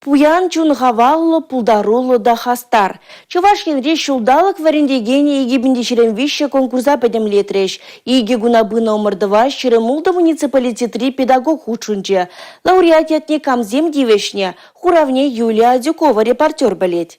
Пуян чун-хаваллӑ, пултаруллӑ та хастар. Чӑваш Енре «Ҫулталӑк вӗрентекенӗ 2023» конкурса пӗтӗмлетрӗҫ. Икӗ куна пынӑ ӑмӑртӑва 26 муниципалитетри педагог хутшӑнчӗ. Лауреат ятне камсем тивӗҫнӗ? Хуравне Юлия Адюкова репортер пӗлет.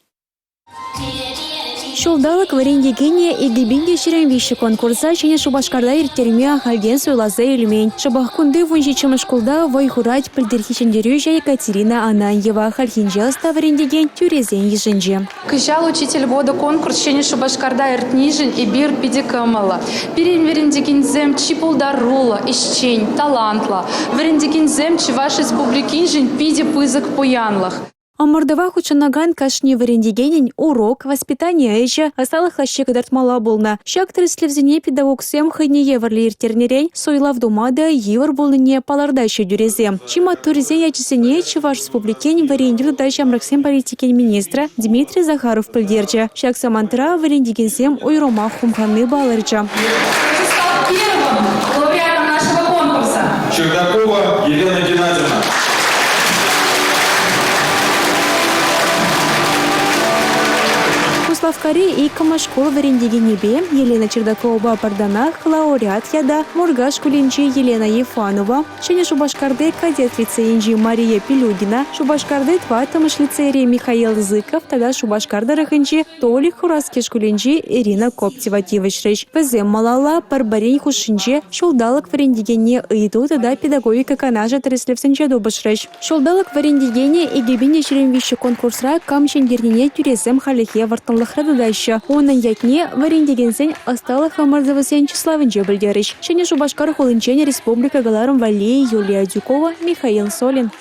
Ҫулталӑк вӗрентекенӗ 2023 конкурса Ҫӗнӗ Шупашкарта ирттерме ахальтен суйласа илмен. Шӑпах кунти 17-мӗш шкулта вӑй хурать пӗлтӗрхи ҫӗнтерӳҫӗ Екатерина Ананьева. Хальхинче ӑста вӗрентекен тӳресен йышӗнче. Кӑҫал «Учитель года» конкурс Ҫӗнӗ Шупашкарта иртнишӗн эпир питӗ кӑмӑллӑ. Пирӗн вӗрентекенсем чи пултаруллӑ, ӗҫчен, талантлӑ. Вӗрентекенсем Чӑваш Республикиншӗн питӗ пысӑк пуянлӑх. Ӑмӑртӑва хутшӑнакан кашни вӗрентекенӗн урок, воспитани ӗҫӗ, ӑсталӑх лаҫҫи кӑтартмалла пулнӑ. Ҫак тӗрӗслевсене педагогсем хӑйне евӗрлӗ ирттернӗрен суйлав тума та йывӑр пулнине палӑртаҫҫӗ тӳресем. Чи маттуррисен ячӗсене Чӑваш Республикин вӗрентӳ тата ҫамрӑксен политикин министрӗ Дмитрий Захаров пӗлтерчӗ. Ҫак самантра вӗрентекенсем уйрӑмах хумханни палӑрчӗ. Первым лауреатом нашего конкурса. Чердакова Елена Геннадьевна. Куславккари иккӗмӗш шкул вӗрентекенӗпе Елена Чердаковӑпа пӗртанах лауреат ята Муркаш шкулӗнчи Елена Ефанова, Ҫӗнӗ Шупашкарти кадет лицейӗнчи Мария Пилюгина, Шупашкарти тӑваттӑмӗш лицейри Михаил Зыков тата Шупашкар тӑрӑхӗнчи Толик Хураски шкулӗнчи Ирина Коптева тивӗҫрӗҫ. Вӗсем малалла пӗр-пӗрин хушшинче ҫулталӑк вӗрентекенне ыйту тата педагогика канашӗ тӗрӗслевсенче тупӑшрӗҫ. Ҫулталӑк вӗрентекенӗ 2023 конкурсра кам ҫӗнтернине тӳресем хальлӗхе вӑрттӑнлӑхра тытаҫҫӗ. Унӑн ятне вӗрентекенсен ӑсталӑх ӑмӑртӑвӗсен чыславӗнче пӗлтерӗҫ. Ҫӗнӗ Шупашкар хулинчен республика кӑларӑм валли Юлия Адюкова, Михаил Солин.